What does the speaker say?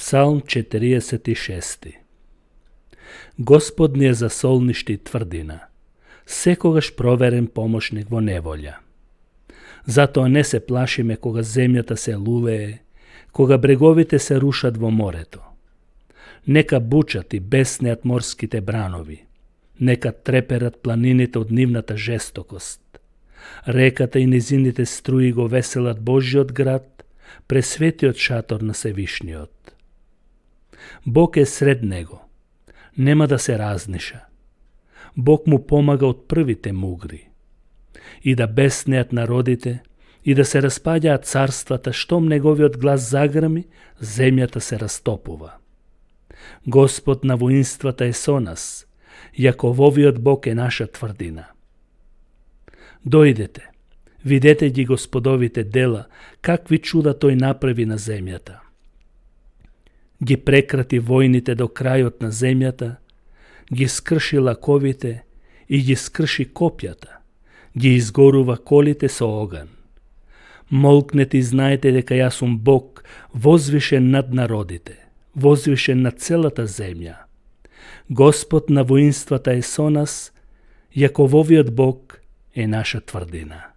Psalm 46. Господ ни е за солниште и тврдина, секогаш проверен помошник во неволја. Затоа не се плашиме кога земјата се лулее, кога бреговите се рушат во морето. Нека бучат и беснеат морските бранови, нека треперат планините од нивната жестокост. Реката и низините струи го веселат Божиот град, пресветиот шатор на Севишниот. Бог е сред него, нема да се разниша. Бог му помага од првите мугри. И да беснеат народите, и да се распаѓаат царствата, штом неговиот глас заграми, земјата се растопува. Господ на воинствата е со нас, Јакововиот Бог е наша тврдина. Дојдете, видете ги Господовите дела, какви чуда тој направи на земјата. Ги прекрати војните до крајот на земјата, ги скрши лаковите и ги скрши копјата, ги изгорува колите со оган. Молкнете и знаете дека јас сум Бог, возвишен над народите, возвишен над целата земја. Господ на воинствата е со нас, Јакововиот Бог е наша тврдина.